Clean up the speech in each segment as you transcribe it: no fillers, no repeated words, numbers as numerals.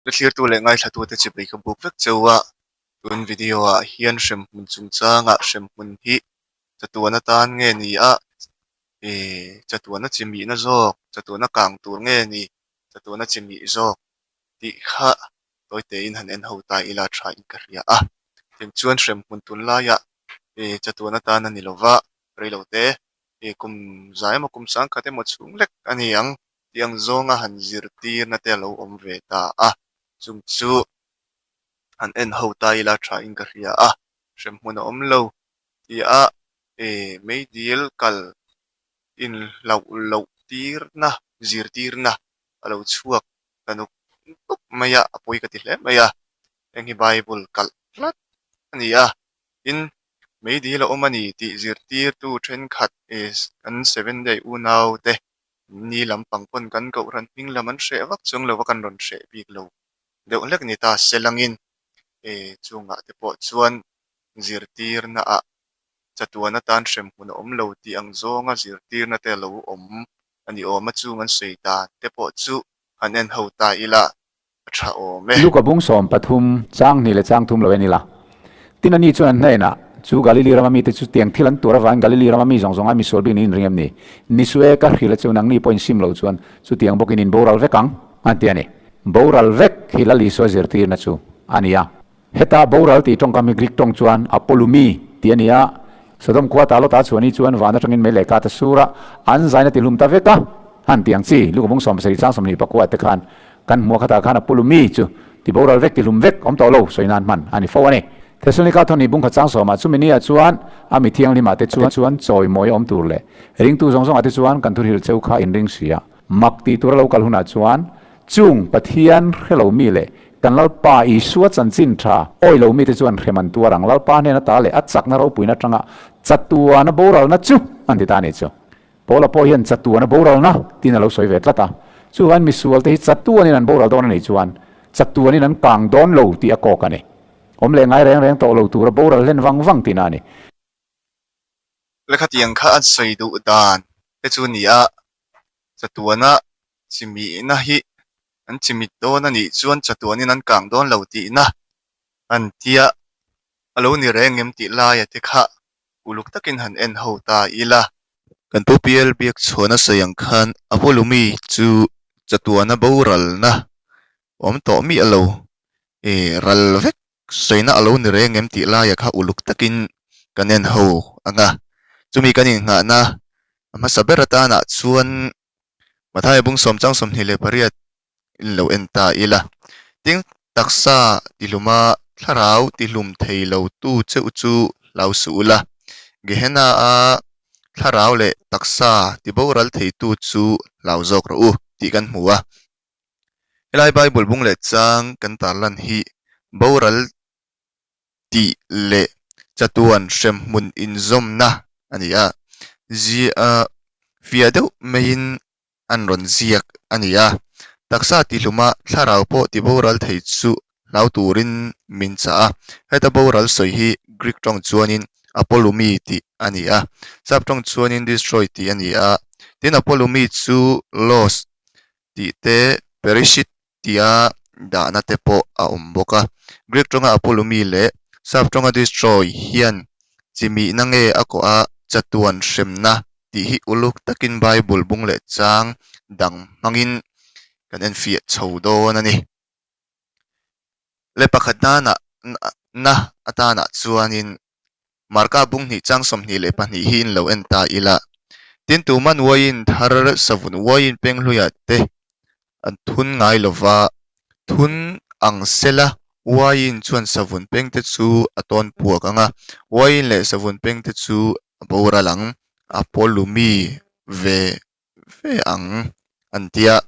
Thlirtu leh ngaithlatute chibai ka buk vek cheu a, tun video ah hian hremhmun chungchangah hremhmun hi chatuan atan nge ni a, ih chatuana chi mihna zawk, chatuana kang tur nge ni, chatuana chi mih zawk tih kha tawi tein han en ho ta ila tha in ka hria a, tin chuan hremhmun tunlaiah ih chatuan atan a ni lova, reilote ih kum za emaw kum sangkhat emaw chhung lek a ni ang. Tiang zawnga han zirtirna te a lo awm ve ta a, chung chu han en ho ta ila tha in ka hria a, hremhmun a awm lo tia eh meidil kal inhlauh loh tirna zirtirna a lo chhuak ta nuk nuk mai a, a pawi ka ti hle mai a, heng hi Bible kalh tlat a ni a, tin meidil a awm a ni tih zirtirtu thenkhat eh kan Seven Day unau te Ni lampang pawn kan kohhran hming lam an hreh vak chuang lo va, kan rawn hreh bik lo deuh hlek ni ta se langin e chungah te pawh chuan zirtirna ah chatuan atan hremhmun a awm lo tih ang zawnga zirtirna te a lo awm a ni awm a, chung an sawi dan te pawh chu han en ho ta ila a tha awm e. Luka bung 30, chang hnih leh chang thum lo en ila. Tin ani chuan an hnenah, Chu Galili rama mite chu tiang thil an tur avangin Galili rama mi zawng zawng ai misual bik niin ring em ni? Ni su e, ka hrilh a chu nangni pawhin sim lo chuan chutiang bawkin in boral vek ang, an ti a ni. Boral vek hi Lal Isua zirtirna chu a ni a. Heta boral tih tawngkam hi Greek tawng chuan apolumi tih a ni a. Sodom khua ta Lota chuan hi chuan van atangin mei leh kat a sur a, an zaina ti hlum ta vek a, han ti ang chi. Luka bung 70 chang 24 te khan kan hmuh a khatah khan apolumi chu ti boral vek ti hlum vek awm tawh lo sawi nan hman a ni fo a ni. Thessalonika thawhni bung khat chang sawmah chumi nia chuan a mi thianghlimah te chuan chuan chawimawi a awm tur leh ringtu zawng zawngah te chuan kan thurhil cheu kha inring si a. Mak tih tura lo kal hunah chuan chung Pathian hre lo mi leh kan Lalpa Isua chanchin tha awi lo mite chuan hrem an tuar ang. Lalpa hnena ta leh a chakna ropuina atanga chatuana boralna chu an ti ta a nih chu. Paula pawh hian chatuana boralna tiin a lo sawi ve tlat a. Chuvain misualte hi chatuanin an boral dawn a nih chuan chatuanin an kang dawn lo tih a kawk a ni. Awm leh ngai reng reng tawh lo tura boral hlen vang vang tihna a ni. Lehkha tiang kha an sawi duh dan te chu ni a, chatuana chimihna hi an chimit dawn a nih chuan chatuanin an kang dawn lo tihna an tia a lo ni reng em tih laia te kha uluk takin han en ho ta ila. Kan pu PL Biakchhuana sawi ang khan Apolumi chu chatuana boralna awm tawh miah lo e ral vek Sawina a lo ni reng em tih laia kha uluk takin kan en ho ang a, chumi kan innghahna a hmasa ber atanah chuan Mathaia bung sawm chang 28 in lo en ta ila. Tin, taksa tihluma thlarau tihlum thei lo tu cheu chu hlau suh ula, Gehenna-a thlarau leh taksa tiboral theitu chu hlau zawk rawh u tih kan hmu a. Helai Bible bung leh chang kan tarlan hi boral tih leh chatuan hremhmun inzawmna a ni a, zia fiah deuh maiin an rawn ziak a ni a. Taksa tihluma thlarau pawh ti boral thei chu hlau turin min chah a. Heta boral sawi hi Greek tawng chuanin apolumi tih a ni a, sap tawng chuanin destroy tih a ni a. Tin, apolumi chu lost tih te, Perishit tia dahna te pawh a awm bawk a. Greek tawnga apolumi leh Sap tawnga destroy hian chi mihna nge a kawh a, chatuan hremna tih hi uluk takin Bible bung leh chang dang hmangin kan enfiah chho dawn a ni. Le pakhat nana na atanah chuanin Marka bung hnih chang 22 hi in lo en ta ila. Tin tuman uaiin thar savun uaiin penghluia te an thun ngai lova, thun ang sela uaiin chuan savun peng te chu a tawn puak ang a, uaiin leh savun peng te chu a boral ang, a pawlumi ve ve ang an ti a.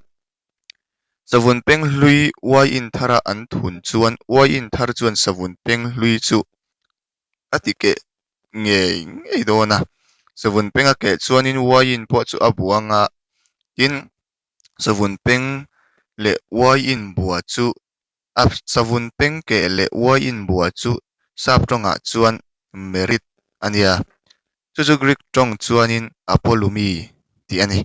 Savun peng hlui uaiin thara an thun chuan uaiin thar chuan savun peng hlui chu a ti keh ngei ngei dawn a. Savun peng a keh chuanin uaiin pawh chu a buang a, tin savun peng leh uaiin bua chu A savun peng keh leh uaiin bua chu sap tawngah chuan merit a nia. Chu chu Greek tawng chuanin apolumi tih a ni.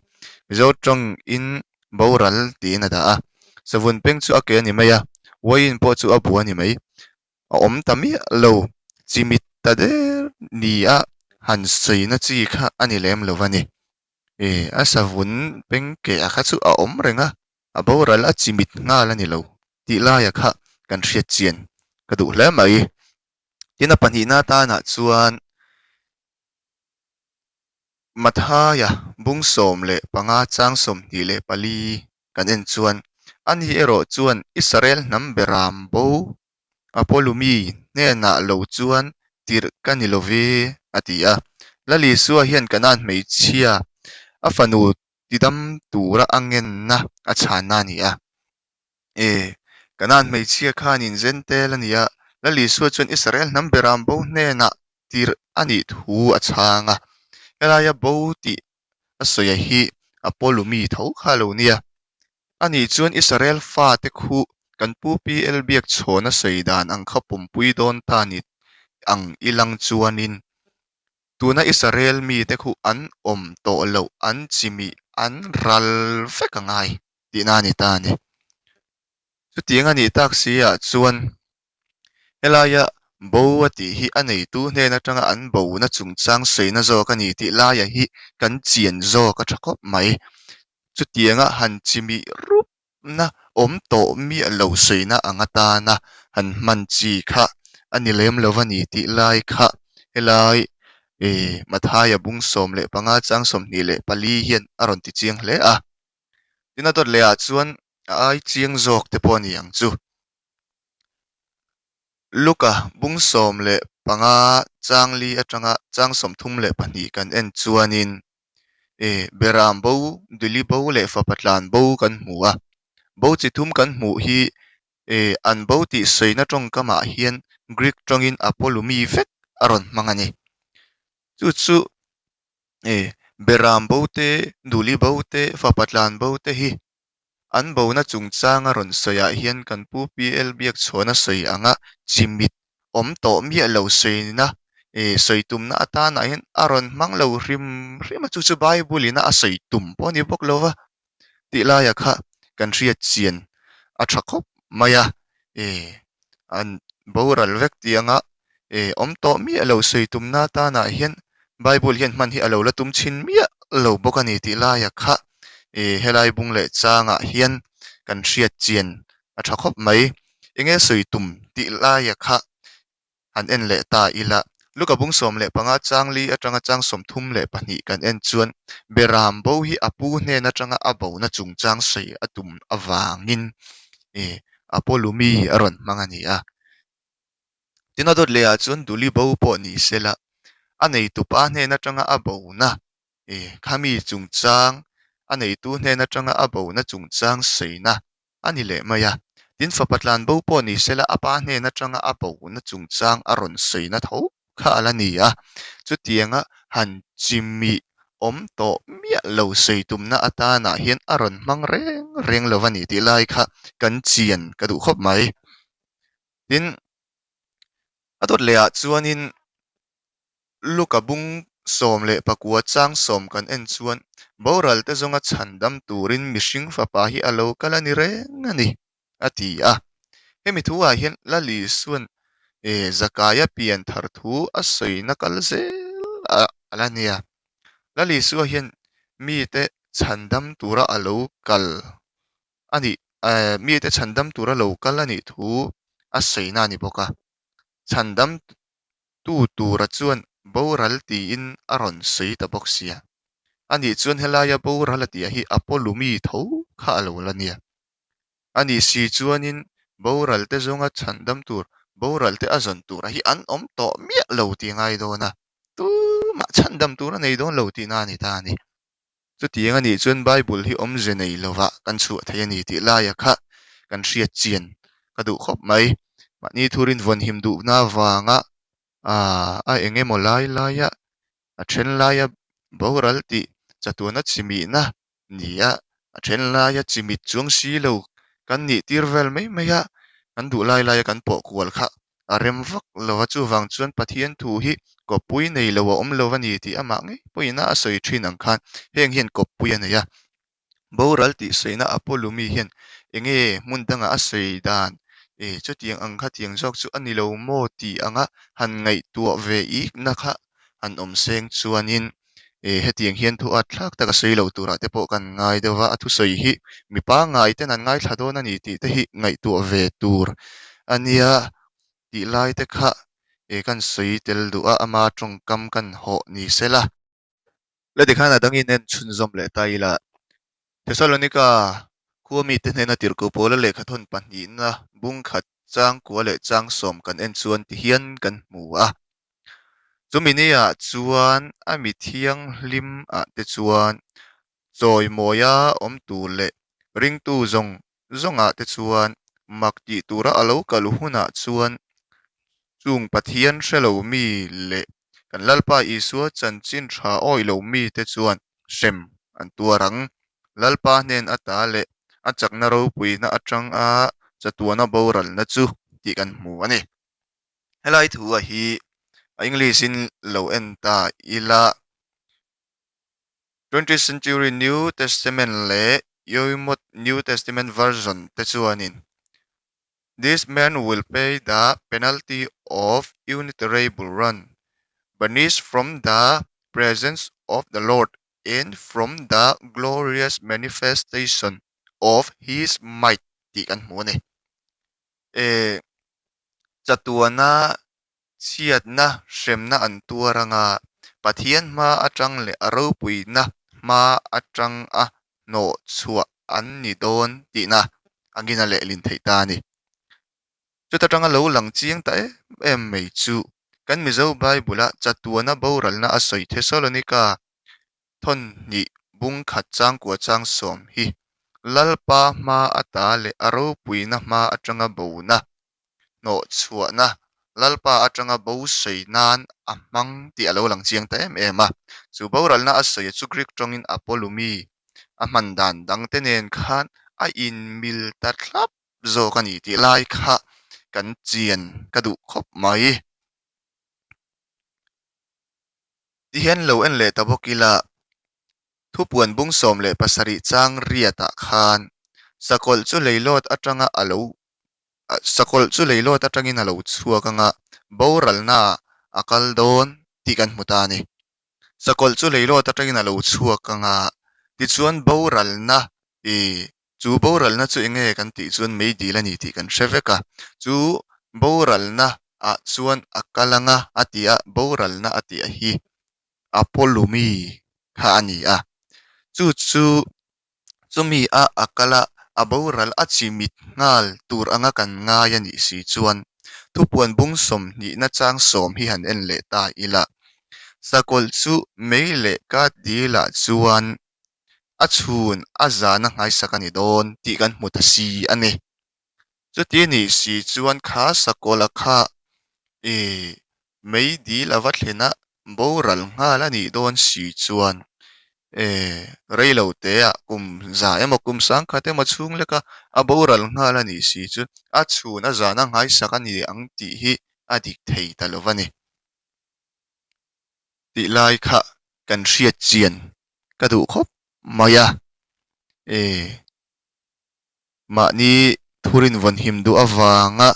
Mizo tawngin boral tiin a dah a. Savun peng chu a ke a ni mai a. Uaiin pawh chu a bu a ni mai. A awm ta miah lo, chimit ta der nia han sawina chi kha a ni lem lo a ni. E, a savun pengkeh a kha chu a awm reng a, a boral a chimit nghal a ni lo tih laia kha kan hriat chian ka duh hle mai. Tin a pahnihna atanah chuan Mathaia bung 15 chang 24 kan en chuan ani erawh chuan Israel hnam beram bo Apolumi hnenah lo chuan tirh ka ni lo ve a ti a. Lal Isua hian Kanaan hmeichhia a fanu tidam tura a ngenna a chhanna a ni a. E, Kanaan hmeichhia khanin Zentel a ni a, Lal Isua chuan Israel hnam beram bo hnenah tirh a nih thu a chhang a. Helaia bo tih a sawi hi Apolumi tho kha a lo nia. Ani chuan Israel fate khu kan pu PL Biakchhawna sawi dan ang kha pumpui dawn ta ni ang i lang chuanin tuna Israel mite khu an awm tawh loh an chimih an ral vek a ngai tihna a ni ta a ni. Chutiang a nih tak si ah chuan Helaia bo a tih hi a neitu hnen atanga an bona chungchang sawina zawk a ni tih laia hi kan chian zawk a tha khawp mai. Chutianga han chimih rupna awm tawh miah lo sawina ang atana han hman chi kha a ni lem lo a ni tih lai kha helai Mathaia bung 15 chang 24 hian a rawn ti chiang hle a. Tin a dawt leh ah chuan a ai chiang zawk te pawh a ni ang chu. Luka bung 15 chang li atanga chang 32 kan en chuanin e Beram bo, Duli bo leh Fapa tlan bo kan hmu a. Bo chi thum kan hmuh hi e an bo tih sawina tawngkamah hian Greek tawngin Apolumi vek a rawn hmang a ni. Chu chu e Beram bo te, Duli bo te, Fapa tlan bo te hi An bona chungchanga rawn sawiah hian kan pu PL Biakchhuana sawi anga chimit awm tawh miah lo sawina eh sawi tumna atanah hian a rawn hmang lo hrim hrim a, chu chu Bible ina a sawi tum pawh a ni bawk lo va tih laiah kha kan hriat chian a tha khawp mai a, eh an boral vek tih anga eh awm tawh miah lo sawi tumna atanah hian Bible hian hman hi a lo la tum chhin miah lo bawk a ni tih laiah kha eh helai bung leh changah hian kan hriat chian a tha khawp mai. Enge sawi tum tih laiah kha han en leh ta ila. Luka bung 15 chang li atanga chang 32 kan en chuan Beram bo hi a pu hnen atanga a bona chungchang sawi a tum avangin eh Apolumi a rawn hmang a ni a. Tin a dawt leh ah chuan Duli bo pawh ni sela a neitupa hnen atanga a bona E, khami chungchang, a neitu hnen atanga a bona chungchang sawina a ni leh mai a. Tin, fapa tlan bo pawh ni sela a pa hnen atanga a bona chungchang a rawn sawina tho kha a la ni a. Chutianga han chimih awm tawh miah lo sawi tumna atanah hian a rawn hmang reng reng lo a ni tih lai kha kan chian ka duh khawp mai. Tin, a dawt lehah chuanin Luka bung 19 chang 10 kan en chuan boral te zawnga chhan dam turin mihring fapa hi a lo kal a ni reng a ni, a ti a. Hemi thu ah hian Lal Isuan Zakaia pian thar thu a sawina kal zel a la nia. Lal Isua hian mite chhan dam tura a lo kal a nih, mite chhan dam tura lo kal a nih thu a sawina a ni bawk a. Chhan dam Tu tura chuan boral tiin a rawn sawi ta bawk sia. Anih chuan helaia boral a tih hi Apolumi tho kha a lo la nia. Anih si chuanin boral te zawnga chhandam tur, boral te a zawn tura hi an awm tawh miah lo tih a ngai dawn a, tumah chhandam tur a nei dawn lo tihna a ni ta a ni. Chutiang anih chuan Bible hi awmze nei lovah kan chhuah thei a ni tih laia kha kan hriat chian ka duh khawp mai. Mahni thurin vawnhim duhna avanga a eng emaw lai laia a then laia boral tih chatuana chimihna ni a, a then laia chimit chuang si lo kan nih tir vel mai mai a, kan duh lai laia kan pawh kual kha a rem vak lo a, chuvang chuan Pathian thu hi kawppui nei lo a awm lo a ni tih amah ngei pawhin a sawi thin ang khan heng hian kawppui a nei a. Boral tih sawina Apolumi hian enge hmun dangah a sawi dan E, chutiang ang khatiang zawk chu a ni lo maw tih anga han ngaihtuah ve ikna kha han awm seng chuanin e, hetiang hian thu at thlak tak a sawi lo turah te pawh kan ngai deuh va, a thusawi hi mi pangngai ten an ngaithla dawn a ni tih te hi ngaihtuah ve tur a nia tih lai te kha e kan sawi tel duh a, ama tawngkam kan hawh ni sela. La tikhan a dangin en chhunzawm leh ta ila. Thesalonika khua mite hnena tirhkoh Paula lehkhathawn pahnihna bung khat chang kua leh chang sawm kan en chuan tihian kan hmu a. Chumi niah chuan a mi thianghlim ah te chuan chawimawia awm tur leh ringtu zawng zawngah te chuan mak tih tura a lo kal hunah chuan chung Pathian hre lo mi leh kan Lalpa Isua chanchin tha awih lo mite chuan hrem an tuar ang. Lalpa hnen ata leh a chakna ropuina atanga chatuana boralna chu tih kan hmu a ni. Helai thu a hi a English in lo en ta ila. Twentieth Century New Testament leh Youymouth New Testament Version te chuanin, This man will pay the penalty of uniterable run, banished from the presence of the Lord and from the glorious manifestation of his might tih kan hmu a ni. E, chatuana chhiatna hremna an tuar anga Pathian hma atang leh a ropuina hma atang a hnawh chhuah an ni dawn tihna angin a lehlin theih ta a ni. Chuta tanga lo lang chiang ta em em mai chu kan Mizo Bible-a chatuana boralna a sawi Thesalonika thawn hnih bung khat changkua chang sawm hi Lalpa hma ata leh a ropuina hma atanga bona hnawhchhuahna Lalpa atanga bo sawi nan a hmang tih a lo lang chiang ta em em a. Chu boralna a sawi chu Greek tawngin Apolumi a hman dan dangte nen khan a inmil ta thlap zawk a ni tih lai kha kan chian ka duh khawp mai. Tihian lo en leh ta bawk ila, thupuan bung 17 chang riatah khan sakawlh chu leilawt atanga a lo Sakawlh chu leilawt atangin a lo chhuak anga boralnaah a kal dawn tih kan hmu ta a ni. Sakawlh chu leilawt atangin a lo chhuak anga tichuan boralna i chu boralna chu enge kan tih chuan meidil a ni tih kan hre vek a. Chu boralna ah chuan a kal anga a ti a, boralna a tih hi Apolumi kha a ni a. Chu chu Chumi a a kal a, a boral a chimit nghal tur anga kan ngai a nih si chuan thupuan bung sawmhnihna chang sawm hi han en leh ta ila. Sakawlh chu mei leh ka dilah chuan a chhun a zana nghaisak a ni dawn tih kan hmu ta si a ni. Chuti nih si chuan kha sakawlh a kha i mei dil a va thlen a, boral nghal a nih dawn si chuan e rei lo te ah kum za emaw kum sangkhat emaw chhung lek a a boral nghal a nih si chu a chhun a zan a nghaisak a ni ang tih hi a dik thei ta lo va ni. Tih lai kha kan hriat chian ka duh khawp mai a e. Mahni thurin vawnhim duh avanga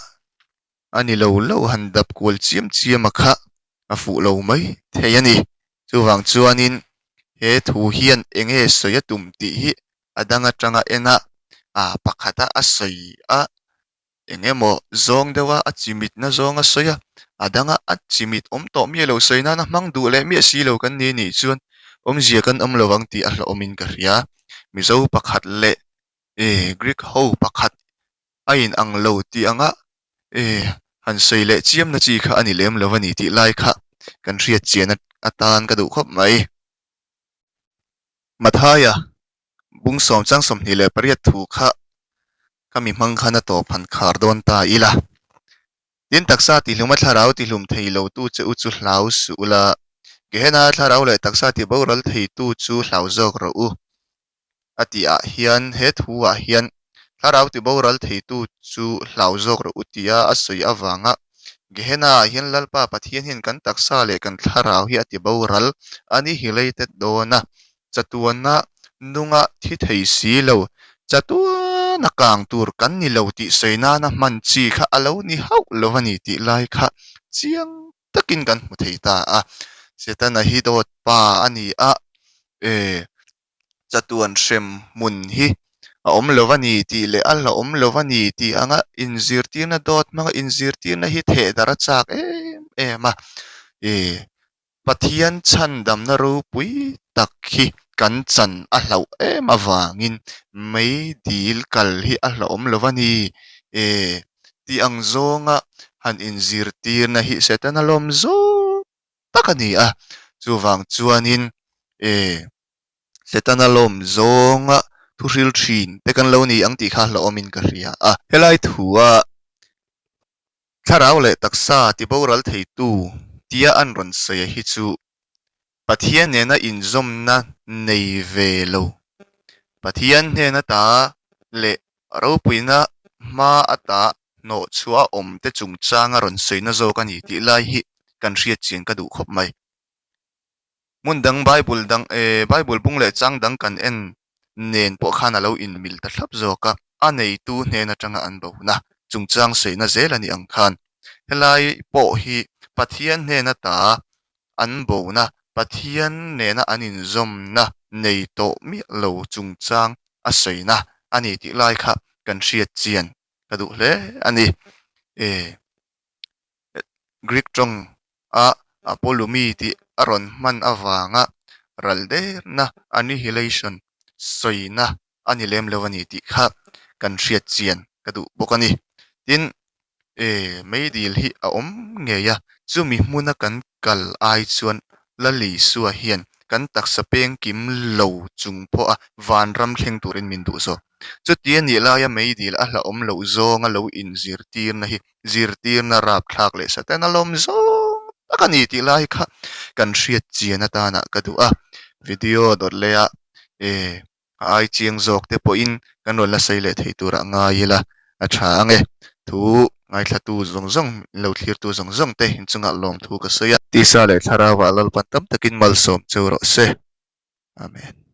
a ni lo lo han dap kual chiam chiam a kha a fuh lo mai thei a ni. Chuvang chuanin he thu hian eng nge sawi a tum tih hi a dang atanga en a, a pakhata a sawi a, eng emaw zawng deuha a chimitna zawng a sawi a, a danga a chimit awm tawh miah lo sawi nana hmang duh leh miah si lo kan ni nih chuan awmzia kan awm lo ang tih a hlauhawmin ka hria. Mizo pakhat leh E Greek ho pakhat a in ang lo tih anga e han sawi leh chiam na chi kha a ni lem lo a ni tih lai kha kan hriat chian atan ka duh khawp mai. Mathaia bung sawm chang 28 thu kha ka mi hmang khan a tawp han khar dawn ta ila. Tin taksa tihlum a thlarau tihlum thei lo tu che u chu hlau suh ula, Gehenna thlarau leh taksa tiboral thei tu chu hlau zawk rawh u. A tih ah hian he thu ah hian thlarau ti boral theitu chu hlau zawk rawh u tia a sawi avanga Gehenna ah hian Lalpa Pathian hian kan taksa leh kan thlarau hi a ti boral annihilated dawn a, chatuana nunga thi thei si lo chatuan. tluana kang tur kan ni lo tih sawi nana hman chi kha a lo ni hauh lo a ni tih lai kha chiang takin kan hmu thei ta a. Setana hi dawt pa a ni a, e, chatuan hrem hmun hi a awm lo a ni tih leh a hlauhawm lo a ni tih anga inzirtirna dawt hmanga inzirtirna hi theh darh a chak em em a, e, Pathian chhandamna ropui tak hi kan chan a hlauh em avangin meidil kal hi a hlauhawm lo a ni e tih ang zawnga han inzirtirna hi Setana lawm zawk tak a ni a, chuvang chuanin e Setana lawm zawnga thuhril thin te kan lo ni ang tih kha hlauhawmin ka hria a. Helai thua Thlarau leh taksa tiboral theitu tia an rawn sawi a hi chu Pathian nena inzawmna nei ve lo, Pathian hnen ata leh ropuina hma ata hnawhchhuah a awm te chungchanga rawn sawina zawk a ni tih lai hi kan hriat chian ka duh khawp mai. Hmun dang Bible dang eh Bible bung leh chang dang kan en nen pawh khan a lo inmil ta thlap zawk a, a neitu hnen atanga an bona chungchang sawina zel a nih ang khan helai pawh hi Pathian hnen ata an bona, Pathian nena an inzawmna nei tawh miah lo chungchang a sawina a ni tih lai kha kan hriat chian ka duh hle a ni. Eh. Greek tawng a Apollumi tih a rawn hman avanga ral derna, annihilation, sawina a ni lem lo a ni tih kha kan hriat chian ka duh bawk a ni. Tin, e, meidil hi a awm ngei a, chumi hmuna kan kal ai chuan Lal Isua hian kan taksa peng kim lo chung pawha vanram thleng turin min duh zawk. Chuti a nih laia meidil a hlauhawm loh zawnga lo inzirtirna hi zirtirna rapthlak leh Satana lawm zawng tak a ni tih lai kha kan hriat chian atana ka duh a. Video dawt leia e a ai chiang zawk te pawhin kan rawn la sawi leh thei turah ngai ila a tha ang e. Thu ngaithlatu zawng zawng, lo thlirtu zawng zawng te inchungah lawmthu ka sawi a. Tisa leh Thlarauah Lalpan tam takin malsawm cheu rawh se. Amen.